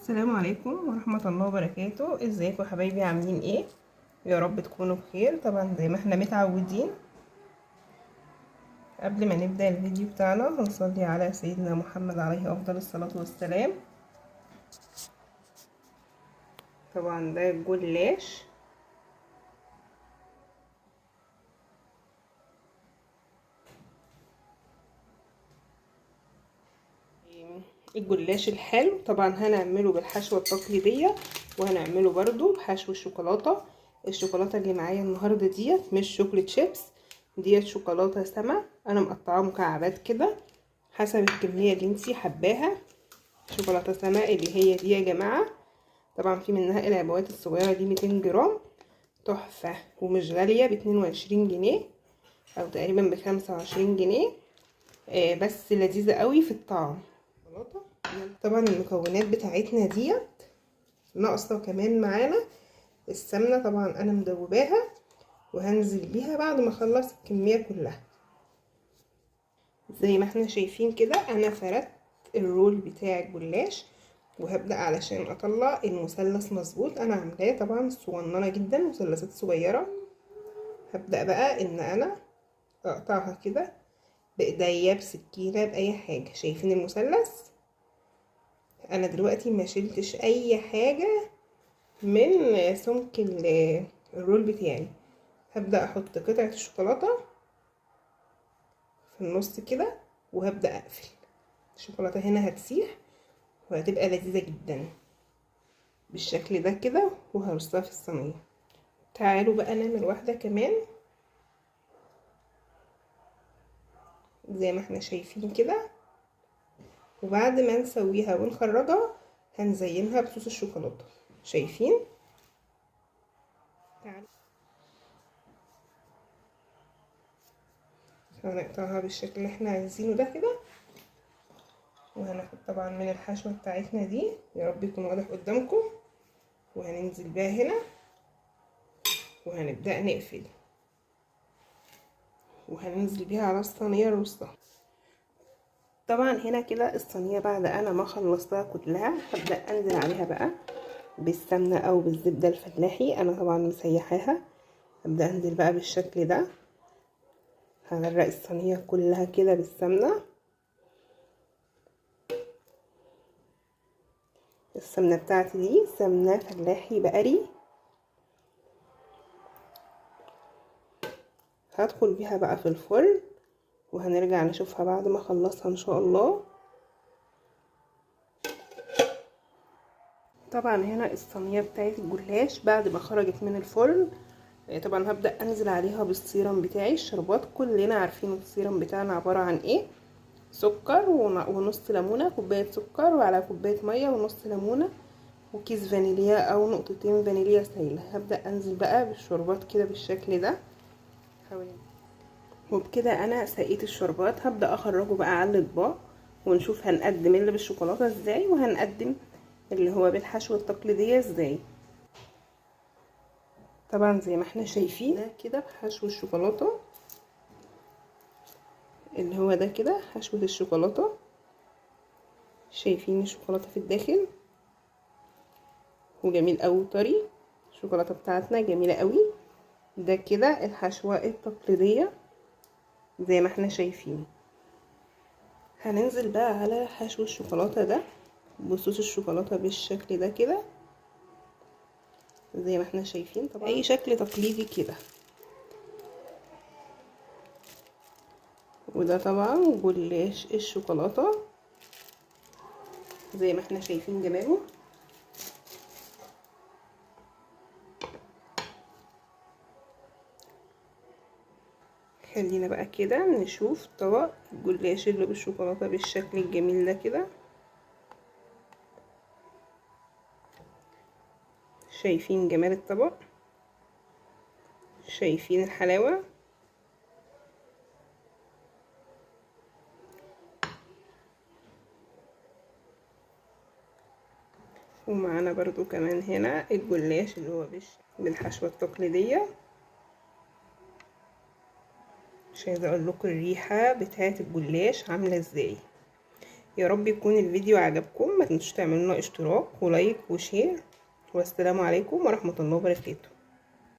السلام عليكم ورحمة الله وبركاته. ازيكم يا حبايبي، عاملين ايه؟ يا رب تكونوا بخير. طبعا زي ما احنا متعودين قبل ما نبدأ الفيديو بتاعنا هنصلي على سيدنا محمد عليه افضل الصلاة والسلام. طبعا ده الجلاش، الجلاش الحلو. طبعا هنعمله بالحشوة التقليدية وهنعمله برضو بحشو الشوكولاتة. الشوكولاتة اللي معايا النهاردة ديت مش chocolate chips، ديت شوكولاتة سما، انا مقطعاها مكعبات كده حسب الكمية اللي انتي حباها. شوكولاتة سما اللي هي دي يا جماعة، طبعا في منها العبوات الصغيرة دي 200 جرام، تحفة ومش غالية، ب22 جنيه او تقريبا ب25 جنيه، بس لذيذة قوي في الطعم. طبعا المكونات بتاعتنا ديت ناقصه كمان معانا السمنة، طبعا انا مدوباها وهنزل بيها بعد ما اخلص الكمية كلها. زي ما احنا شايفين كده انا فردت الرول بتاع الجلاش، وهبدا علشان اطلع المثلث مظبوط. انا عاملاه طبعا صغننه جدا، مثلثات صغيرة. هبدا بقى ان انا اقطعها كده بايديا، بسكينة، باي حاجة. شايفين المثلث؟ انا دلوقتي ما شلتش اي حاجة من سمك الرول بتاعي. هبدا احط قطعه الشوكولاتة في النص كده وهبدا اقفل. الشوكولاتة هنا هتسيح وهتبقى لذيذة جدا بالشكل ده كده، وهرصها في الصينية. تعالوا بقى نعمل واحدة كمان زي ما احنا شايفين كده، وبعد ما نسويها ونخرجها هنزينها بصوص الشوكولاتة. شايفين؟ تعالوا هنقطعها بالشكل اللي احنا عايزينه ده كده، وهناخد طبعا من الحشوه بتاعتنا دي، يا رب يكون واضح قدامكم، وهننزل بيها هنا وهنبدا نقفل وهننزل بيها على الصينية الرصه. طبعا هنا كده الصينية بعد انا ما خلصتها كلها هبدا انزل عليها بقى بالسمنه او بالزبده الفلاحي، انا طبعا مسيحاها. هبدا انزل بقى بالشكل ده، هغرق الصينية كلها كده بالسمنه. السمنة بتاعتي دي سمنه فلاحي بقري، هدخل بيها بقى في الفرن وهنرجع نشوفها بعد ما اخلصها ان شاء الله. طبعا هنا الصينية بتاعت الجلاش بعد ما خرجت من الفرن، طبعا هبدا انزل عليها بالسيرم بتاعي، الشربات. كلنا عارفين السيرم بتاعنا عبارة عن ايه؟ سكر ونص ليمونه، كوباية سكر وعلى كوباية مية ونص ليمونه وكيس فانيليا او نقطتين فانيليا سايله. هبدا انزل بقى بالشربات كده بالشكل ده حوالي. وبكده انا سقيت الشربات. هبدا اخرجه بقى على الاطباق ونشوف هنقدم اللي بالشوكولاته ازاي وهنقدم اللي هو بالحشوه التقليدية ازاي. طبعا زي ما احنا شايفين ده كده بحشو الشوكولاتة، اللي هو ده كده حشوه الشوكولاتة. شايفين الشوكولاتة في الداخل وجميل قوي طري، الشوكولاتة بتاعتنا جميلة قوي. ده كده الحشوه التقليدية زي ما احنا شايفين. هننزل بقى على حشو الشوكولاتة ده بصوص الشوكولاتة بالشكل ده كده زي ما احنا شايفين، طبعا اي شكل تقليدي كده. وده طبعا جلاش الشوكولاتة زي ما احنا شايفين جماله. خلينا بقى كده نشوف طبق الجلاش اللي بالشوكولاته بالشكل الجميل ده كده. شايفين جمال الطبق؟ شايفين الحلاوة؟ ومعانا برضو كمان هنا الجلاش اللي هو بالحشوه التقليدية. مش عايزه اقول لكم الريحة بتاعه الجلاش عامله ازاي. يا رب يكون الفيديو عجبكم. ما تنسوش تعملوا اشتراك و like و share، والسلام عليكم ورحمة الله وبركاته.